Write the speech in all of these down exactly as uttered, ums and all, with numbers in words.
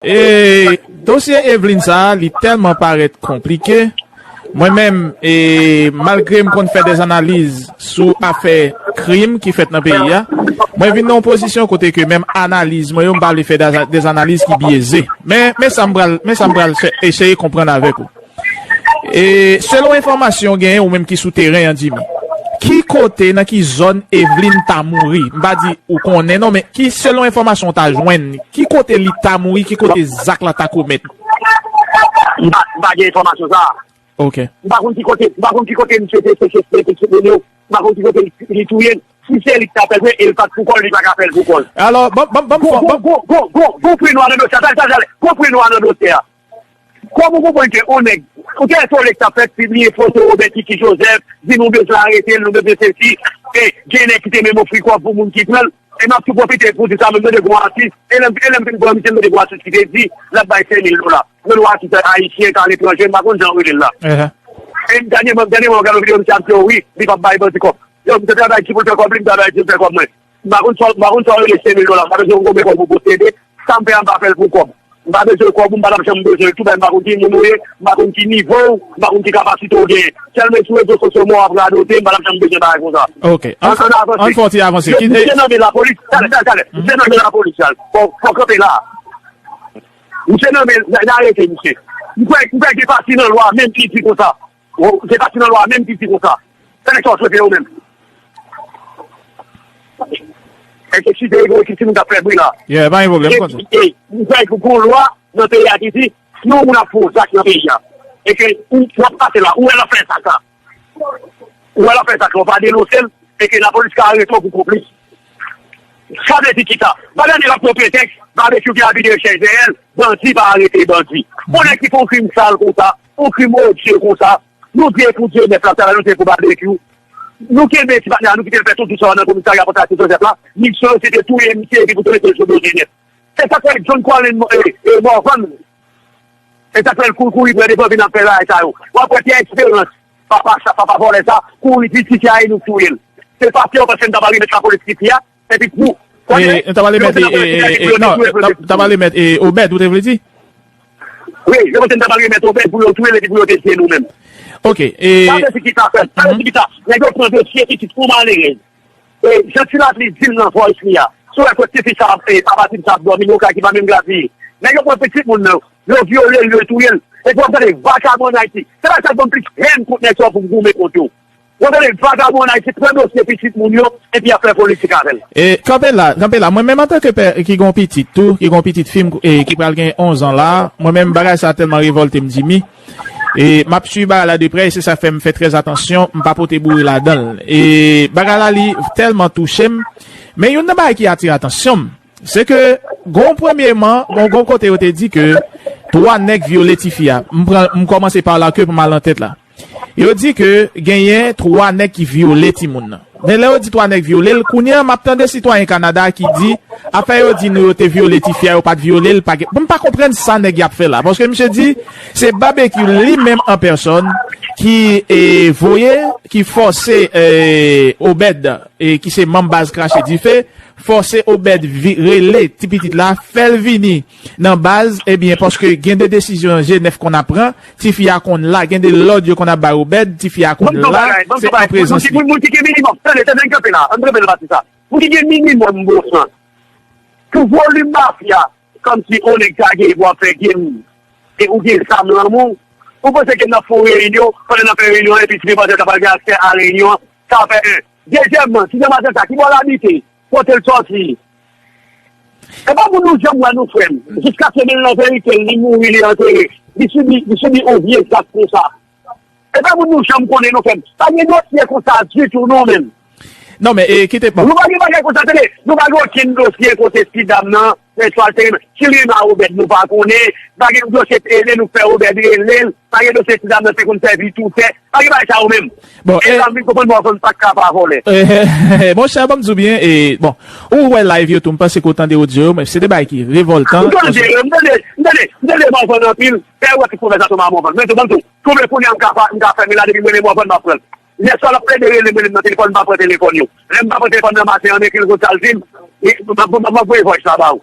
E dosye Evelyn sa a, li tèlman parèt konplike. Mwen menm, e malgre m konn fè dèzanaliz sou afè krim ki fèt nan peyi a, mwen vin nan yon pozisyon kote ke menm analiz mwen yo, m pa vle fè dèza- dèzanaliz ki byeze. Men, men sa m pral, men sa m pral chè- eseye konprann avèk ou. E selon enfòmasyon w genyen, ou menm ki sou teren an, Jimmy, ki kote, nan ki zòn Evelyn ta mouri? M pa di ou konnen non, men ki, selon enfòmasyon w ta jwenn, ki kote li ta mouri, ki kote zak la ta komèt? M pa, m pa gen enfòmasyon sa a. Ok. M pa konn ki kote, m pa konn ki kote misye te seche, te seche moun yo. M pa konn ki kote li, li touye l. Si se li k ta fè l vre, e l pa t pou kò l, li pa ka fè l pou kò l. Alò, ban, ban, ban m fè, ban, gon, gon, gon, gon, gon pri nwa nan dosye a. Talè, talè, talè. Gon pri nwa nan dosye a. Kòman w konprann ke yon nèg, ou te wè se yon nèg k t ap fè pibliye foto Obed Kiki Joseph, di nou bezwen arete l, nou bezwen sesi, e gen nèg ki te menm ofri kòb pou moun ki pran l. E m ap tou pwofite pou di sa, menm tande gon atis, e lè m, e lè m fin pran misye, m tande gon atis ki te di l ap bay senk mil dola. Mwen wè atis ayisyen k aletranje, m pa konn jan yo rele l la. Ehe. E dènyèman, dènyèman, m gade yon videyo, misye ap di, wi, li p ap bay bandi kòb. Yo, misye travay di pou l fè kòb, li, m travay di pou l fè kòb mwen. M pa konn sa, m pa konn sa w rele senk mil dola, m pa bezwen konn konbyen kòb ou posede, sa m fè a m pa fè l pou kòb. M pa bezwen kòb ou, m pa t ap janm bezwen l tou, men m pa konn ki moun ou ye, m pa konn ki nivo w, m pa konn ki kapasite w genyen. Sèlman sou rezo sosyo mwen w ap radote, m pa t ap janm bezwen bagay konsa. Ok. Ann, ann, ann fè yon ti avanse. Kite. Misye nan men lapolis. Talè, talè, talè. Misye nan men lapolis la. Fò, fò kanpe la. Misye nan men, n, n arete misye. M kwè, m kwè gen pati nan lwa menm ki di konsa. Gen pati nan lwa menm ki di konsa. Sa nèg sa yo swefe yo menm. Èske si te yon ekip timoun k ap fè bri la? Yeah, pa gen pwoblèm, konsa. E, e, m kwè ke gon lwa nan peyi a ki di, si yon moun ap fè yon zak nan peyi a, e ke ou, w ap pase la, ou wè l ap fè zak la. Ou wè l ap fè zak la, ou pa denonse l, e ke lapolis ka arete w pou konplis. Sa vle di kisa? Pa gade l ap pran pretèks, Babekyou ki abite chèz dèyè l, bandi pa arete bandi. Yon nèg ki fè yon krim sal konsa, yon krim odye konsa, nou di e pou Dyenèf la, talè nou di e pou Babekyou. Nou kenbe ti patnè a, nou kite l fè tout jou sa nan komisarya Pòtatil Jozèf la, misyon yo se te touye misye epi pou te mete l sou do Dyenèf. Se sa k fè John Colin, e, e, Morvan, e sa k fè l kouri, kouri pran devan vin ap fè bagay sa yo. W ap wè Pierre Espérance, papa sa, papa vòlè sa, kouri di tifi a e nou touye l. Se pa Pierre, paske m ta pral remèt lapolis tifi a, epi pou. E, m ta pral remèt, e, e, e, e, non, ta, ta pral remèt, e, Obed, ou te vle di? Wi, yo panse m ta pral remèt Obed pou yo touye l epi pou yo te tiye nou menm. Ok, e. Sa vle di kisa, frè? Sa vle di kisa? Nèg yo pran dosye pitit pou malerèz. E, jan Ti Lapli di l nan voice li a. Si w wè kot tifi sa, e, papa tifi sa ap dòmi nan yon kay ki pa menm gradye. Nèg yo pran pitit moun nan, yo vyole l, yo touye l. Epi w ap gade vakabon Ayiti. Se pa sa k ban m plis hèn kont nèg sa yo pou m goumen kont yo. W ap gade vakabon Ayiti pran dosye pitit moun yo, epi y ap fè politik avè l. E, kanpe la, kanpe la. Mwen menm antanke pè ki gen yon pitit tou, ki gen yon pitit fi m, e, ki pral gen onz an la, mwen menm bagay sa tèlman revòlte m, Jimmy. E m ap swiv bagay la de prè, e se sa fè m fè trè atansyon, m pa pote boure ladan l. E bagay la li tèlman touche m. Men youn nan bagay ki atire atansyon m, se ke gon premyèman, gon, gon kote yo te di ke twa nèg vyole tifi a. M pran, m kòmanse pa la ke pou m al nan tèt la. Yo di ke genyen twa nèg ki vyole timoun nan. Men lè yo di twa nèg vyole l, kounye a m ap tande sitwayen Kanada ki di, afè yo di nou yo te vyole tifi a, yo pa t vyole l, pa gen, bon, m pa konprann sa nèg y ap fè la. Paske misye di, se Babekyou li menm an pèsòn ki, e, voye, ki fòse, e, Obed, e, ki se manm baz Krache Dife, fòse Obed vi-, rele ti pitit la, fè l vini nan baz, ebyen, paske gen de desizyon Jenèf konn ap pran, tifi a konn la, gen de lòd yo konn ap bay Obed, tifi a konn la, se an prezans li. Moun ki gen minimòm, tande, tande, ann kanpe la, ann kanpe nan pati sa. Moun ki gen minimòm bon sans, pou volim mafya, kòmsi yon nèg sa gen pou ap fè game, e ou gen zam nan men w, ou panse ke n ap fè yon reyinyon, pandan n ap fè reyinyon an, epi ti demoiselle sa pral gen aksè a reyinyon an, sa fè en. Dezyèmman, ti demoiselle sa, ki bò l abite? Kote l sòti? E pa moun nou janm wè nou, frè m. Jiskaske men l nan verite, li mouri, li antere. Li sibi, li sibi yon vye zak konsa. E pa moun nou janm konnen, non, frè m. Pa gen dosye konsa ditou, non, menm. Non, men, e, kite, bon. Nou pa gen bagay konsa, tande. Nou pa gen okenn dosye kote ti dam nan, men swa l te renmen. Si l renmen a Obed, nou pa konnen. Pa gen dosye tele, nou fè Obed rele l. Pa gen dosye ti dam nan te konn sèvi toutè. Pa gen bagay sa yo menm. Bon, e sa m vin konprann, Mòfòn pa t ka pa vòlè. Monchè, ban m di w byen, e, bon, ou wè live yo tou, m panse ke w tande odyo yo, men se de bagay ki revòltan. M tande, m tande, m tande, m tande Mòfòn anpil, fè wè tout konvèsasyon m a Mòfòn. Men tou, ban m di w, konbyen kounye a m ka fa-, m ka fèmen la, depi m rele Mòfòn, m ap pran l. Lè sa l ap plede rele m, rele m nan telefòn, m pa pran telefòn yo. Lè m pa pran telefòn nan maten an, m ekri l, konn sa l di m, e, m ap, m ap, m ap voye voice la ba ou.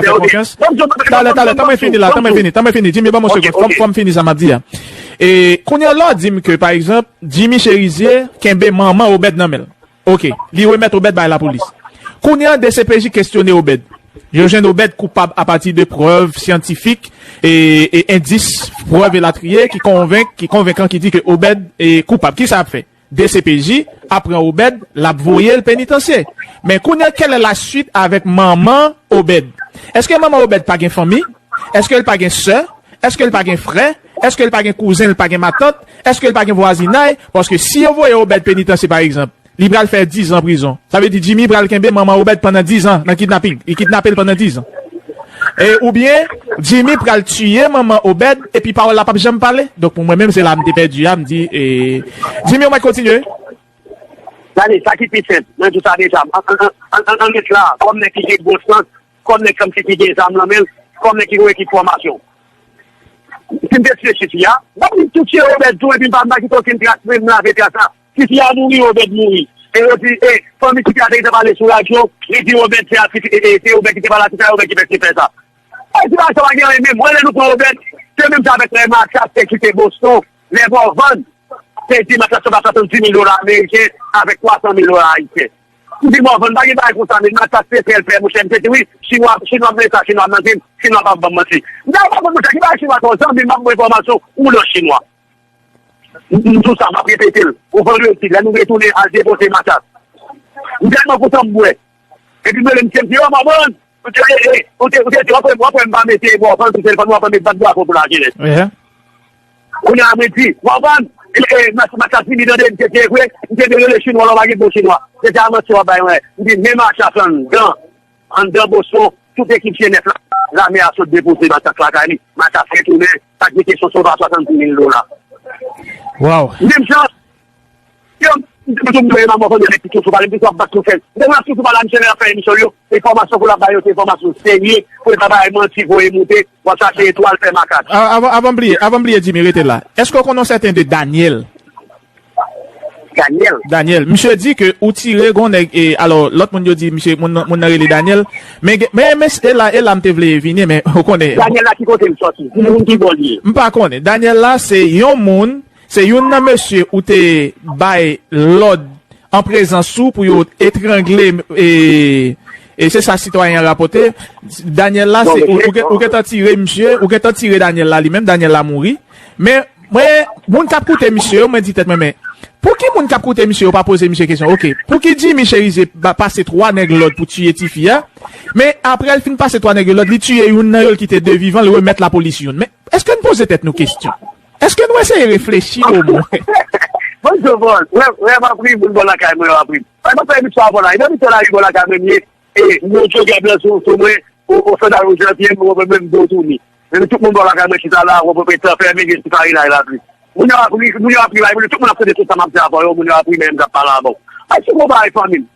ka fè konfyans. Talè, talè, tan mwen fini la, tan mwen fini, tan mwen fini. Jimmy, ban m yon segonn, fò m fini sa m ap di a. E kounye a la, w di m ke, pa egzanp, Jimmy Chérizier kenbe manman Obed nan men l. Ok, li remèt Obed bay lapolis. Kounye a, D C P J kesyone Obed. Yo jwenn Obed koupab apati de prèv syantifik e, e endis, prèv elatriye ki konvenk, ki konvenkan, ki di ke Obed e koupab. Kisa y ap fè? D C P J ap pran Obed, l ap voye l penitansye. Men kounye a, kèl è la swit avèk manman Obed? Èske manman Obed pa gen fanmi? Èske l pa gen sè? Èske l pa gen frè? Èske l pa gen kouzen, l pa gen matant? Èske l pa gen vwazinay? Paske si yo voye Obed penitansye, pa egzanp, li pral fè diz an prizon. Sa vle di Jimmy pral kenbe manman Obed pandan diz an nan kidnaping. Li kidnape l pandan diz an. E, oubyen, Jimmy pral tiye manman Obed, epi pawòl la p ap janm pale. Donk, pou mwen menm, se la m te pèdi a, m di, e, Jimmy, ou mèt kontinye. Gade, sa ki pi senp, mwen di w sa deja, an, an, an, an, an met la, kòm nèg ki gen bon sans, kòm nèg ki, ki gen zam nan men l, kòm nèg ki gen ekip fòmasyon. Si m te tiye Chichi a, m ap di tou tiye Obed tou, epi m pa, m pa kite okenn tras, men m lave tras la. Chichi a mouri, Obed mouri. E yo di, e, fanmi Chichi a te gentan pale sou radyo, li di Obed se a, e, e, se Obed ki te pale a Chichi a, Obed ki fè, ki fè sa. E di bagay sa pa gen anyen menm. Mwen, lè nou pran Obed, se menm jan avèk lè Mathias te kite Boston, lè Morvan te di Mathias se pa swasanndiz mil dola ameriken avèk twa san mil dola ayisyen. M di Morvan, pa gen bagay konsa, men Mathias se sèl pè, monchè, m te di wi, chinwa, chinwa m vle sa, chinwa m nan vin, chinwa pa ban m manti. M di a pa ban m manti, ki bagay chinwa sa, zanmi m ap ban enfòmasyon, ou nan chinwa. M, m di w sa, m ap repete l. Pou vandredi, lè nou retounen al depoze Mathias. M tèlman kontan m bwè. Epi m rele misye, m di, yo, Morvan, ou te, e, e, ou te, ou te, w ap wè, w ap wè m pa mete Morvan sou telefòn, w ap wè m met bat drapo pou lajenès. Kounye a, mwen di, Morvan, e, e, Mathias, Mathias vini tande, misye te vre, misye te rele chinwa, lò pa gen bon chinwa. Se te a manti w ap bay mwen. M di, men Mathias anndan. Anndan Boston, tout ekip G nèf la, lame a sot depoze Mathias lakay li. Mathias retounen, pa t gen kesyon, se yon swasanndiz mil dola. Waw. Menm jan, yo, m te toujou mwen, manman, fanmi, avèk tout sou pale, m te ap bat sou fè. M te konn ap sou pale a misye lè l ap fè emisyon l yo. Enfòmasyon pou l ap bay yo, se enfòmasyon serye, pou l pa bay manti, voye moute, w ap chache etwal, fè makak. A, avan, avan m bliye, avan m bliye, Jimmy, rete la. Èske w konnen yon sèten de Daniel? Daniel. Daniel, misye di ke ou tire gon nèg, e, alò, lòt moun yo di, misye, moun nan, moun nan rele Daniel. Men, gen- men, men, e la, e la m te vle vini, men, ou konnen. Daniel la ki kote l sòti? Ki moun ki bò l ye? M pa konnen. Daniel la, se yon moun, se youn nan mesye ou te bay lòd an prezans ou pou yo etrangle, e, e se sa sitwayen an rapòte. Daniel la, se, ou, ou, gen- ou gentan tire misye, ou gentan tire Daniel la li menm, Daniel la mouri. Men, mwen, moun k ap koute misye yo, mwen di tèt mwen, men, pou ki moun k ap koute misye yo pa poze misye kesyon? Oke, pou ki Jimmy Cherizier ba- pase twa nèg lòd pou tiye tifi a? Men, apre l fin pase twa nèg yo lòd, li tiye youn nan yo, l kite de vivan, l remèt lapolis youn. Men, èske n poze tèt nou kesyon? Èske nou eseye reflechi omwen? Bon, Jovòl, wè, wè, m ap ri, moun bò lakay mwen, yo ap ri. Mwen, mwen fè emisyon avè w la, e nan mitan lari bò lakay mwen, m ye, e, m yon jogè blan sou, sou mwen, o, o sandal wouj nan pye m, ou konprann, m do touni. Epi tout moun bò lakay mwen chita la, ou konprann, tan fèmen, gen ti farinay lapli. Moun yo ap ri, moun yo ap ri, la, tout moun ap tande tout sa m ap di avè w yo, moun yo ap ri, men m t ap pale avè w. Ay, se bon bagay, fanmi m.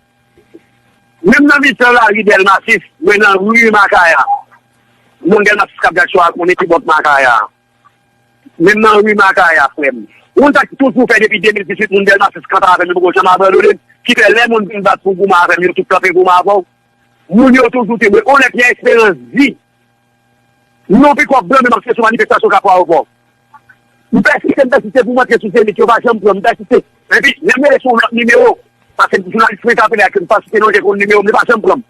Menm nan mitan lari Dèlma sis, mwen nan ri Makaya. Moun Dèlma sis k ap gad cho a konnen ki bòt Makaya. Menm nan ri Makaya, frè m. Ou konn sa k toujou fè depi de mil dizuit, moun Dèlma sis kanpe avè m, yo poko janm abandone m, ki fè lè moun vin bat pou goumen avè m, yo tout kanpe goumen avè w. Moun yo toujou te mwen. On lè Pierre Espérance di, non, pikòp blan, men m ap fè sou manifestasyon Kafou Ayewopò. M pèsiste, m pèsiste pou m antre sou Zenith, yo pa janm pran m, m pèsiste. Epi, lè m rele sou yon lòt nimewo, paske jounalis mwen te apele ak yo, m pa site non, yo te konn nimewo m, yo pa janm pran m.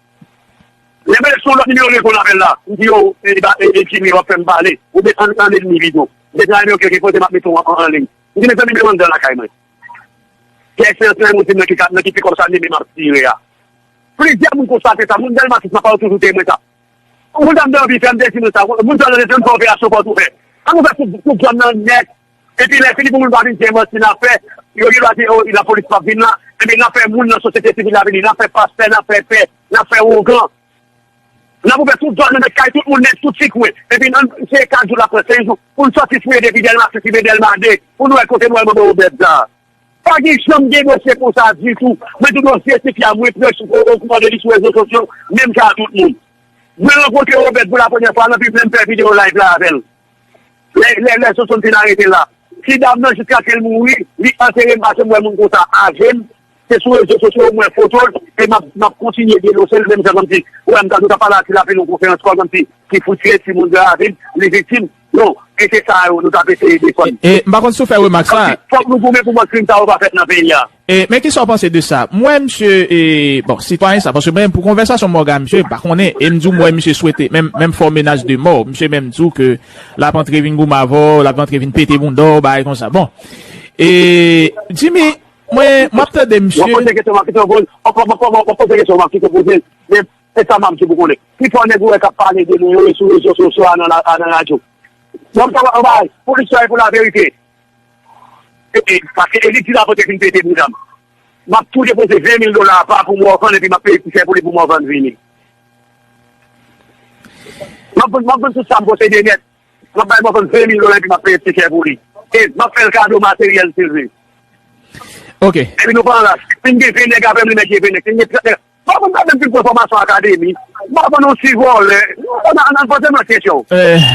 Lè m rele sou yon lòt nimewo, yo reponn apèl la. M di yo, e, e, e, Jimmy, w ap fè m pale. Ou mete an, an lennmi pito. M te di a nimewo ki poze m ap mete w an, an, an liy. M di, mezanmi, men anndan lakay mwen. Kèk seyans nan moun nan ki, nan ki pikòp sa, nimewo m ap tire a. Plizyè moun konstate sa, moun Dèlma sis nan pa yo toujou temwen sa. Moun sa m te anvi fè, m te di moun sa, moun sa yo te fè m fè operasyon pòtoufè. An nou fè tout, tout zòn nan nèt. Epi lè fini pou moun pa vin fè manti n ap fè, yo gen dwa di, oh, lapolis p ap vin la. Epi n ap fè moun nan sosyete sivil la vini, n ap fè pastè, n ap fè pè, n ap fè ougan. N ap ouvè tout zòn nan nèt, kay tout moun nèt, tout ti kwen. Epi nan se kat jou l ap pran senk jou pou n sòti fouye depi Dèlma sis rive Dèlma de, pou n wè kote nou wè manman Obèd la. Pa gen janm gen dosye konsa ditou. Mwen di dosye tifi a, mwen pran sou, o, o kouman de li sou rezo sosyo, menm jan ak tout moun. Mwen rankontre Obèd pou la premyè fwa nan vi m lè m fè videyo live la avè l. Lè, lè, lè Sosonn fin arete l la. Ti dam nan jiskaske l mouri, li antere m, pa janm wè moun konsa avè m. Se sou rezo sosyo ou wè foto l, e m ap, m ap kontinye denonse l, menm jan kòmsi, ou wè m ta, nou ta pale a Ti Lapli nan yon konferans kòl kòmsi, ki fout tiye timoun nan ravin, li viktim. Non, e se sa yo nou t ap eseye defann. E, e, m pa konn si w fè remak sa. Fòk, fòk nou goumen pou mòd krim sa yo pa fèt nan peyi a. E, men kisa w panse de sa? M wè misye, e, bon, sitwayen sa, paske mwen, pou konvèsasyon m wè ak misye, m pa konnen, e m di w, m wè misye swete, menm, menm fè w menas de mò, misye menm di w ke l ap antre vin goumen avè w, l ap antre vin pete bounda w, bagay konsa. Bon, e, Jimmy, mwen, m ap tande misye. W ap poze kesyon, w ap kite w poze, w ap, w ap, w ap, w ap poze kesyon, w ap kite w poze l. Men, e sa m ap di pou konnen. Pifò nèg ou wè k ap pale de nou yo, e sou rezo sosyo a, nan la, a, nan radyo. Bon, m ta w bay, pou listwa e pou laverite. E, e, paske Eliki Lapote fin pete bounda m. M ap tou depoze ven mil dola apa pou Morvan, epi m ap peye ti chè pou li pou Morvan vini. M ap vann tout sa m posede nèt. M ap bay Mòfan ven mil dola epi m ap peye ti chè pou li. E m ap fè l kado materyèl si l vle. Ok. Epi nou pa ann ras. Si m gen ven nèg avè m, li mèt gen ven nèg. Si m gen trant nèg. M ap vann kado m fin pran fòmasyon akademi. M ap vann yon ti vòlè. Nan, nan, nan, poze m kesyon. Eh,